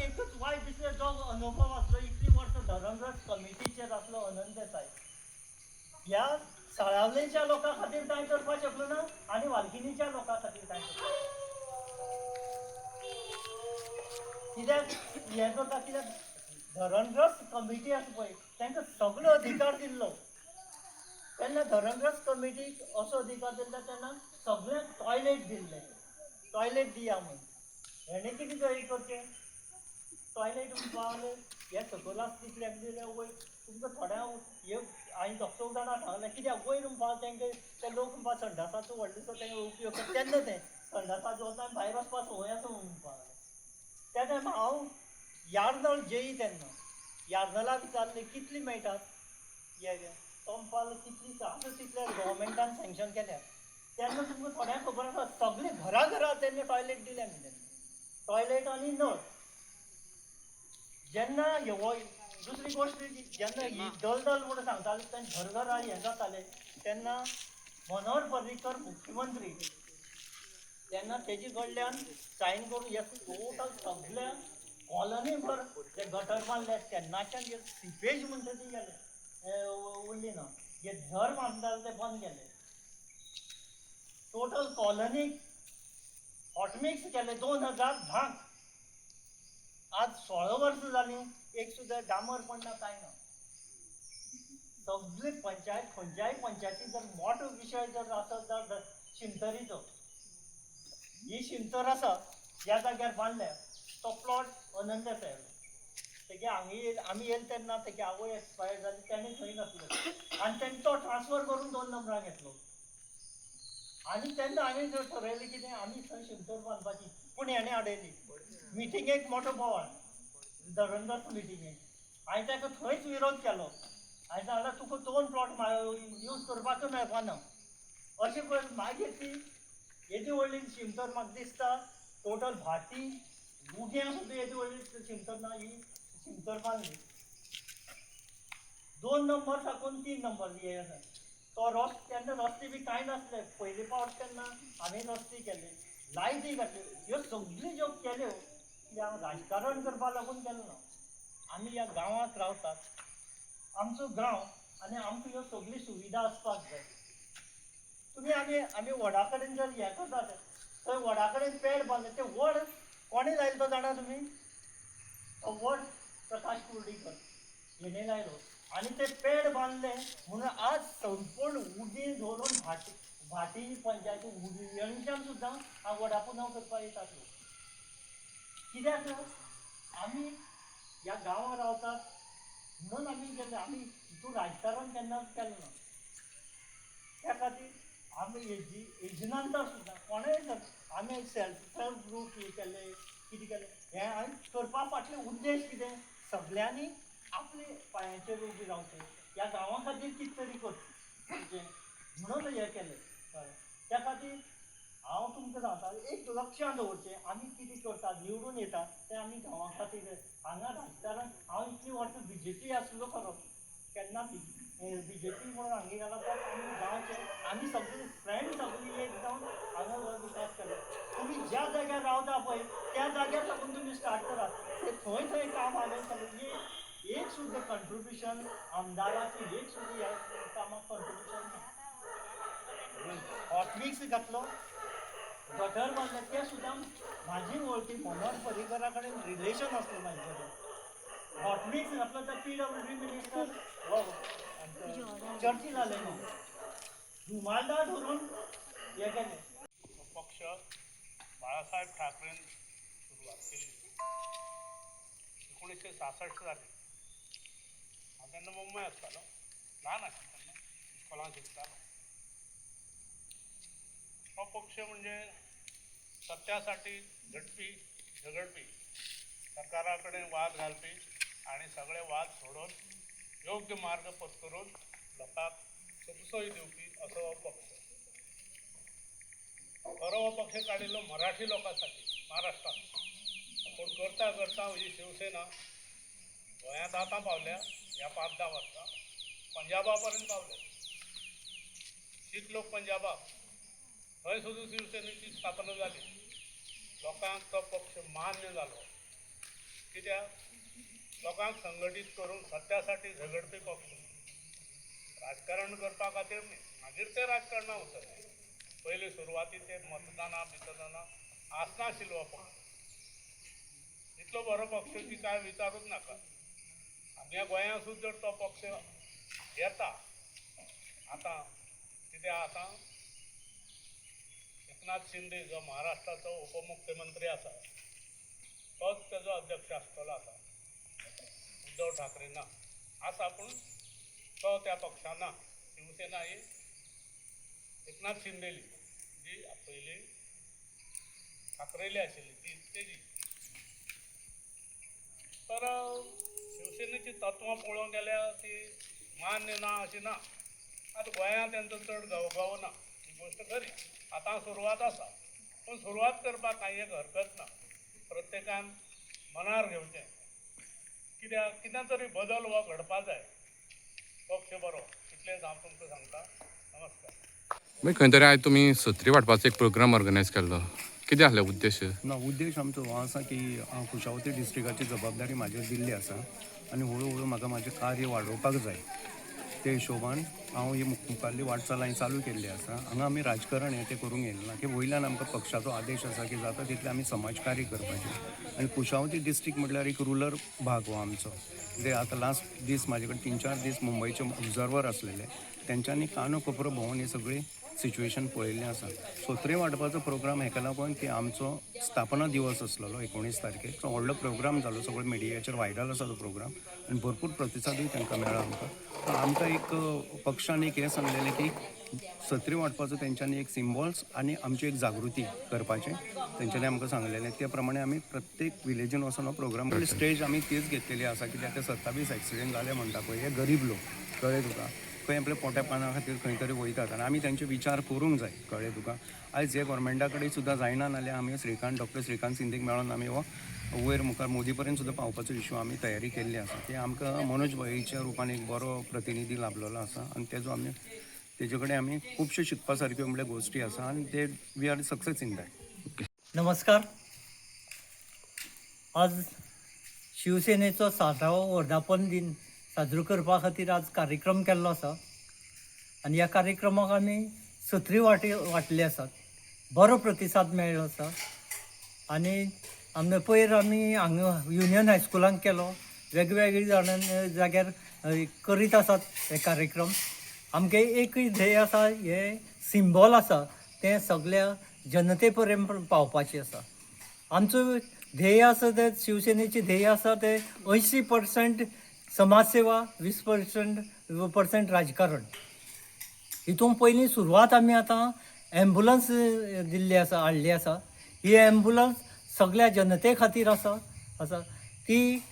एकच वायट दिसलें, जो अनुभव आसलो इतलीं वर्सां धरणग्रस्त कमिटीचेर आसलो अनंत देसाय, ह्या साळावलेच्या लोकां खातीर कांय करपाक शकलो ना आनी वालकिनीच्या लोकां खातीर कांय करपाक. कित्याक हें करता? कित्याक धरणग्रस्त कमिटी आसा पळय, तांकां सगळो अधिकार दिल्लो तेन्ना. धरणग्रस्त कमिटीक असो अधिकार दिल्लो तेन्ना सगळ्यांक टॉयलेट दिल्ले, टॉयलेट दिया म्हूण. हेणें कितें करचें? टॉयलेट म्हणपा हे सकयल आसा तितल्याक दिले. वयर तुमकां थोड्यांक हे हांवें दोग चौग जाणां सांगलें, कित्याक वयर म्हणपा तांकां ते लोक म्हणपा संडासाचो व्हडलोसो तांकां उपयोग करता. तेन्ना तें संडासाचो वता आनी भायर वचपा संवय आसा म्हणपा लागले. त्या टायमार हांव यार्नल जेई, तेन्ना यार्नला विचारलें, कितली मेळटात हे? तो म्हणपा लागलो, कितली आसा तितले गव्हर्मेंटान सँक्शन केल्या. तेन्ना तुमकां थोड्यांक खबर आसा, सगळे घरा घरा तेन्ना टॉयलेट दिले आमी. तेन्ना टॉयलेट आनी नळ. जेन्ना हो दुसरी गोश्ट, जेन्ना ही दलदल म्हणून सांगताले तेन्ना घर घरा हें जातालें, तेन्ना मनोहर पर्रीकर मुख्यमंत्री, तेन्ना तेजे कडल्यान सायन करून हे टोटल सगळ्या कॉलनी भर जे गटर बांदले. तेन्नाच्यान जे सिपेज म्हणटा ती गेले, उरली ना. जे झर बांदताले ते बंद केले. टोटल कॉलनीक हॉटमिक्स केले 2010क. आज 16 वर्सां जालीं, एक सुद्दां डांबर पडना, कांय ना. सगळी पंचायत, खंयच्याय पंचायती जर मोठो विशय जर आसत जाल्यार शिमतरीचो. ही शिमतर आसा, ह्या जाग्यार बांदल्या, तो प्लॉट अनंत साहेब तेगे. हांगा आमी येयले तेन्ना तेगे आवय एक्सपायर जाली, तेणें थंय घातलो आनी तेणें तो ट्रान्सफर करून 2 नंबरां घेतलो. आनी तेन्ना हांवें जर ठरयलें कितें, आमी थंय शिमतर बांदपाची, पूण हेणें आडयली. मिटिंगेक मोठो बोवाळ, धरणदत्त मिटिंगेक हांवें ताका थंयच विरोध केलो. हांवें सांगलें, तुका 2 प्लॉट यूज करपाकूय मेळपा ना. अशें पळय, मागीर ती येदी व्हडली शिमतर म्हाका दिसता टोटल भाटी उग्यां सुद्दां येदी व्हडली शिमतर ना. ही शिमतर बांदली 2 नंबर साकून 3 नंबर हे आसा तो रस्तो. तेन्ना रस्ते बी कांय नासले पयले फावट. तेन्ना हांवें रस्ते केले, लायटी घातल्यो, ह्यो सगल्यो ज्यो केल्यो त्यो हांव राजकारण करपा लागून केलें ना. आमी ह्या गांवांत रावतात, आमचो गांव आनी आमकां ह्यो सगळ्यो सुविधा आसपाक जाय. तुमी आमी वडा कडेन जर हें करतात, थंय वडा कडेन पेड बांदले, ते वड कोणें लायलो तो जाणा तुमी? तो वड प्रकाश कुर्डीकर हेणें लायलो आनी ते पेड बांदले म्हणून आज संपूर्ण उगें धरून भाटी, भाटी पंचायती उगेंच्यान सुद्दां हांव वडा पुनव करपाक येतात लोक. कित्याक आमी ह्या गांवांत रावतात म्हणून आमी केलें. आमी हितून राजकारण केन्नाच केलें ना. त्या खातीर आमी हेजी हेजे नंतर सुद्दां कोणेय जर आमी सेल्फ हेल्प ग्रूप हे केले, कितें केलें, हें हांवें करपा फाटले उद्देश कितें? सगल्यांनी आपले पांयाचेर उबी रावचें, ह्या गांवा खातीर कितें तरी करचें म्हणून हें केलें, कळ्ळें? त्या खातीर हांव तुमकां सांगता, एक लक्षांत दवरचें, आमी कितें करतात, निवडून येतात तें आमी गांवा खातीर. हांगा राजकारण, हांव इतलीं वर्सां बीजेपी आसलो खरो, केन्ना बीजेपी म्हणून हांगा गेला, बट आमी गांवचे, आमी सगळीं फ्रेंड सगळीं एक जावन हांगा हो विकास केलो. तुमी ज्या जाग्यार रावता पळय, त्या जाग्यार साकून तुमी स्टार्ट करात. ते थंय थंय काम हांवें सगळें, एक एक सुद्दां कंट्रिब्युशन आमदाराचें, एक सुद्दां ह्या कामाक कंट्रिब्युशन ना. हॉटमिक्स घातलो, गटर बांदले, ते सुद्दां म्हाजी वळखी मनोहर पर्रीकरा कडेन रिलेशन आसलें म्हाजे कडेन. हॉटमिक्स घातलो तर पीडब्ल्यूडी मिनिस्टर हो आमचो चर्चिल जालें न्हू, रुमालदार धरून हें केलें. हो पक्ष बाळासाहेब ठाकरेन सुरवात केल्ली 1966 साली. हांव तेन्ना मुंबय आसतालो, ल्हान आशिल्लो तेन्ना, इस्कॉलान शिकतालो. हो पक्ष म्हणजे सत्यासाठी झटपी, झगडपी, सरकारा कडेन वाद घालपी आनी सगळे वाद सोडोवन योग्य मार्ग पत्करून लोकांक सुखसोय दिवपी असो हो पक्ष. खरो हो पक्ष काडिल्लो मराठी लोकांसाठी महाराष्ट्रात, पूण करता करता ही शिवसेना गोंयांत आतां पावल्या. ह्या 5-10 वर्सां पंजाबा पर्यंत पावले शीख लोक पंजाबाक, थंय सुद्दां शिवसेनेची स्थापना जाली. लोकांक तो पक्ष मान्य जालो. कित्याक लोकांक संघटीत करून सत्यासाठी झगडपी पक्ष. राजकारण करपा खातीर न्ही, मागीर ते राजकारणां उतरले. पयलीं सुरवाती ते मतदानां बितदानां आसनाशिल्लो पक्ष, इतलो बरो पक्ष की काय विचारूच नाका. आमच्या गोंयांत सुद्दां जर तो पक्ष येता आतां, कित्याक आतां एकनाथ शिंदे जो महाराष्ट्राचो उपमुख्यमंत्री आसा तोच तेजो अध्यक्ष आसतलो आतां. उद्धव ठाकरे ना आसा, पूण तो त्या पक्षान ना. शिवसेना ही एकनाथ शिंदेली, जी पयलीं ठाकरेली आशिल्ली ती तेजी. तर शिवसेनेची तत्वां पळोवंक गेल्यार ती मान्य ना अशी ना. आतां गोंयांत तेंचो चड गवगवो ना, ही गोश्ट खरी. आतां सुरवात आसा, पूण सुरवात करपाक कांय एक हरकत ना. प्रत्येकान मनार घेवचें, कित्याक कितें तरी बदल हो घडपा जाय. पक्ष बरो, इतलेंच हांव तुमकां सांगता. नमस्कार. मागीर खंय तरी आयज तुमी सत्री वांटपाचो एक प्रोग्राम ऑर्गनायज केल्लो, कितें आसलें उद्देश? ना, उद्देश आमचो हो आसा की हांव कुशावती डिस्ट्रिक्टाची जबाबदारी म्हाजेर दिल्ली आसा आनी हळू हळू म्हाका म्हाजें कार्य वाडोवपाक जाय. ते हिशोबान हांव ही मुखारली वाटचाल हांवें चालू केल्ली आसा. हांगा आमी राजकारण हें तें करूंक येयलें ना, की वयल्यान आमकां पक्षाचो आदेश आसा की जाता तितलें आमी समाजकार्य करपाचें. आनी कुशावती डिस्ट्रिक्ट म्हटल्यार एक रुरल भाग हो आमचो. कित्याक आतां लास्ट दीस म्हाजे कडेन 3-4 दीस मुंबयचे ऑब्जर्वर आसलेले, तेंच्यांनी कानो कोपरो भोंवून ही सगळी सिच्युएशन पळयल्लें आसा. सोत्रे वांटपाचो प्रोग्राम हेका लागून की आमचो स्थापना दिवस आसलेलो 19 तारखेक, तो व्हडलो प्रोग्राम जालो, सगळो मिडियाचेर व्हायरल आसा तो प्रोग्राम आनी भरपूर प्रतिसादूय तांकां मेळ्ळो आमकां. तर आमकां एक पक्षान एक हें सांगलेलें की सत्री वांटपाचो तेंच्यांनी एक सिम्बॉल्स आनी आमची एक जागृती करपाचें तेंच्यांनी आमकां सांगलेलें. ते प्रमाणे आमी प्रत्येक विलेजीन वचोन हो प्रोग्राम स्टेज आमी तीच घेतलेली आसा. कित्याक ते 27 एक्सिडेंट जाले म्हणटा पळय, हे गरीब लोक, कळ्ळें तुका, खंय आपल्या पोट्या पाना खातीर खंय तरी वयतात आनी आमी तेंचे विचार करूंक जाय, कळ्ळें तुका. आयज हे गोवोरमेंटा कडेन सुद्दां जायना नाल्यार आमी श्रीकांत, डॉक्टर श्रीकांत शिंदेक मेळोन आमी हो वयर मुखार मोदी पर्यंत सुद्दां पावपाचो इशू आमी तयारी केल्ली आसा. की आमकां मनोज भाईच्या रुपान एक बरो प्रतिनिधी लाभलेलो आसा आनी तेजो आमी तेजे कडेन आमी खुबश्यो शिकपा सारक्यो म्हणल्यार गोश्टी आसा आनी ते we are success in that. नमस्कार. आज शिवसेनेचो 60वो वर्धापन दिन साजरो करपा खातीर आज कार्यक्रम केल्लो आसा आनी ह्या कार्यक्रमाक आमी सत्री वांटले आसात. बरो प्रतिसाद मेळ्ळो आसा आनी आमी पयर आमी हांगा युनियन हायस्कुलांत केलो. वेगवेगळी जाणां जाग्यार करीत आसात हे कार्यक्रम. आमगे एकूय ध्येय आसा, हें सिंबॉल आसा तें सगल्या जनते पर्यंत पावपाचें आसा. आमचो ध्येय आसा तें शिवसेनेचें ध्येय आसा तें 80% समाजसेवा, 20% राजकारण. हितून पयलीं सुरवात आमी आतां एम्बुलन्स दिल्ली आसा, हाडली आसा. ही एम्बुलन्स सगल्या जनते खातीर आसा आसा ती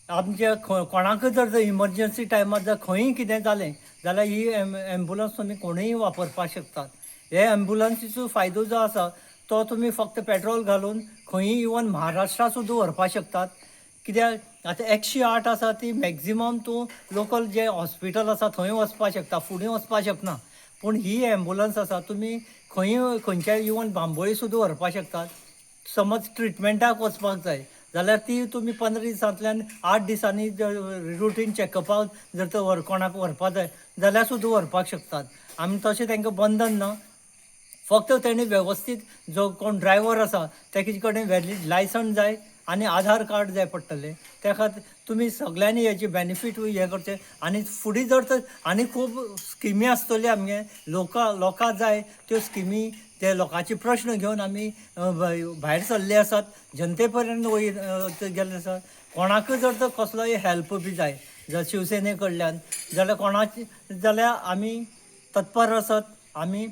आमच्या कोणाकय जर इमर्जन्सी टायमार जर खंयूय कितें जालें जाल्यार ही एम्बुलन्स तुमी कोणूय वापरपाक शकतात. हे एम्बुलन्सीचो फायदो जो आसा तो तुमी फक्त पेट्रोल घालून खंयूय इवन महाराष्ट्रा सुद्दां व्हरपाक शकतात. कित्याक आतां 108 आसा ती मॅक्जिमम तूं लोकल जें हॉस्पिटल आसा थंय वचपाक शकता, फुडें वचपाक शकना. पूण ही एम्बुलन्स आसा तुमी खंयूय खंयच्याय इवन बांबोळी सुद्दां व्हरपाक शकतात. समज ट्रिटमेंटाक वचपाक जाय जाल्यार ती तुमी 15 दिसांतल्यान 8 दिसांनी रुटीन चॅकअपाक जर तर कोणाक व्हरपाक जाय जाल्यार सुद्दां व्हरपाक शकतात. आमी तशें तांकां बंधन ना, फक्त तेणी वेवस्थीत जो कोण ड्रायव्हर आसा तेजे कडेन व्हॅलीड लायसन्स जाय आनी आधार कार्ड जाय पडटलें. त्या खातीर तुमी सगल्यांनी हेची बेनिफीट हें करचें. आनी फुडें जर तर आनी खूब स्किमी आसतल्यो आमगे लोकां जाय त्यो स्किमी, ते लोकांचे प्रश्न घेवन आमी भायर सरले आसात, जनते पर्यंत वयर गेल्ले आसात. कोणाकय जर तर कसलोय हेल्प बी जाय जर शिवसेने कडल्यान जाल्यार कोणाची जाल्यार आमी तत्पर आसात. आमी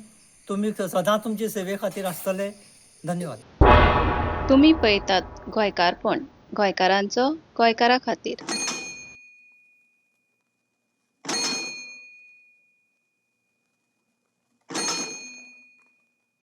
तुमी सदां तुमचे सेवे खातीर आसतले. धन्यवाद. तुमी पळयतात गोंयकारपण, गोंयकारांचो गोंयकारा खातीर.